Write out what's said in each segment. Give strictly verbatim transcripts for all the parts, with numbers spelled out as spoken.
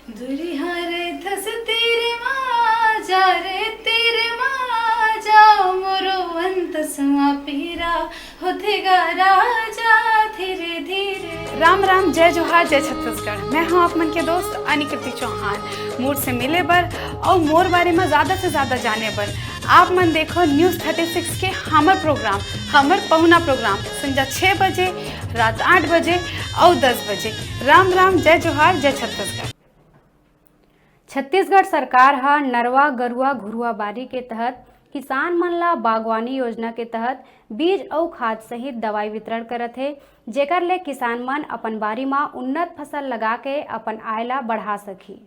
दुरिहा रहिथस तीर मा, जा रे तीर मा, जा मोरो अंतस मा पीरा होथे गा राजा धीरे धीरे। राम राम, जय जोहार, जय छत्तीसगढ़। मैं हूं आप मन के दोस्त अनिकृति चौहान। मोर से मिले बर अउ मोर बारे में ज्यादा से ज्यादा जाने बर आप मन देखो News Thirty Six के हमर प्रोग्राम, हमर पहुना प्रोग्राम संझा छह बजे, रात आठ बजे अउ दस बजे। राम राम, जय जोहार, जय छत्तीसगढ़। छत्तीसगढ़ सरकार ह नरवा, गरुवा, घुरुवा बारी के तहत किसान मन ला बागवानी योजना के तहत बीज अउ खाद सहित दवाई वितरण करत हे, जेकर ले किसान मन अपन बारी म उन्नत फसल लगा के अपन आय ला बढ़ा सकही।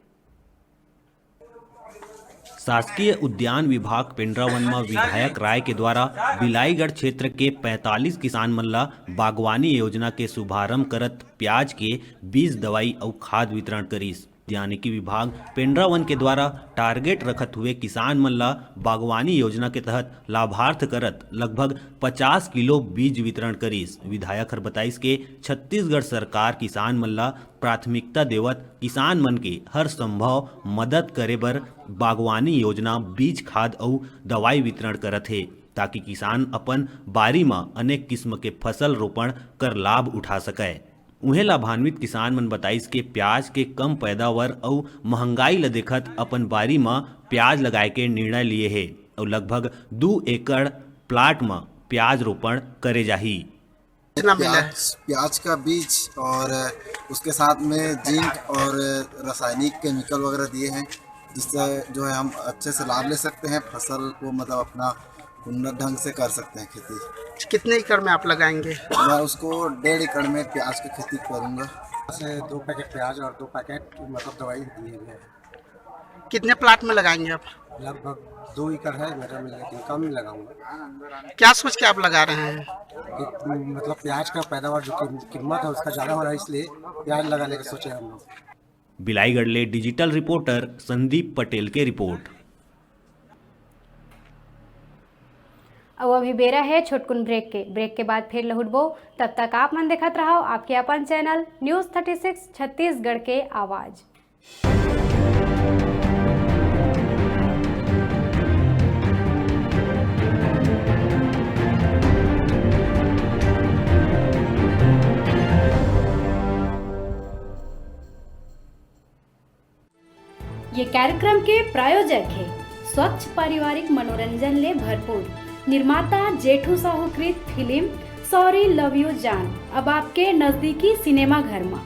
शासकीय उद्यान विभाग पेंड्रावन म विधायक राय के द्वारा बिलाईगढ़ क्षेत्र के पैंतालीस किसान मन ला बागवानी योजना के शुभारंभ करत प्याज के बीज, दवाई अउ खाद वितरण करिस। उद्यानिकी विभाग पेंड्रावन के द्वारा टारगेट रखत हुए किसान मन ला बागवानी योजना के तहत लाभार्थ करत लगभग पचास किलो बीज वितरण करिस। विधायक हर बताइस के छत्तीसगढ़ सरकार किसान मन ला प्राथमिकता देवत किसान मन के हर संभव मदद करे बर बागवानी योजना, बीज, खाद अउ दवाई वितरण करत हे, ताकि किसान अपन बारी म अनेक किस्म के फसल रोपण कर लाभ उठा सकय। उहें, लाभान्वित किसान मन बताइस के प्याज के कम पैदावार अउ महंगाई ल देखत अपन बारी म प्याज लगाए के निर्णय लिए हे अउ लगभग दू एकड़ प्लाट म प्याज रोपण करे जाही। कितना मिला है? प्याज, प्याज का बीज और उसके साथ में जिंक और रासायनिक केमिकल वगैरह दिए हैं, जिससे जो है हम अच्छे से लाभ ले सकते हैं, फसल को मतलब अपना उन्नत ढंग से कर सकते हैं खेती। कितने एकड़ में आप लगाएंगे? मैं उसको डेढ़ एकड़ में प्याज की खेती करूँगा। से दो पैकेट प्याज और दो पैकेट मतलब दवाई दिए हुए हैं। कितने प्लाट में लगाएंगे आप? लगभग दो एकड़ है मेरा, मैं लेकिन कम ही लगाऊंगा। क्या सोच के आप लगा रहे हैं? एक, मतलब प्याज का पैदावार जो कीम-, कीमत है उसका ज़्यादा हो रहा है, इसलिए प्याज लगाने का सोचे हम लोग। बिलाईगढ़ ले डिजिटल रिपोर्टर संदीप पटेल के रिपोर्ट। अब अभी बेरा है छोटकुन ब्रेक के। ब्रेक के बाद फिर लहुटबो। तब तक आप मन देखत रहो आपके अपन channel News Thirty Six Chhattisgarh के आवाज़। ये कार्यक्रम के प्रायोजक हे स्वच्छ पारिवारिक मनोरंजन ले भरपूर निर्माता जेठू साहू कृत फिल्म Sorry Love You जान, अब आपके नजदीकी सिनेमा घर में।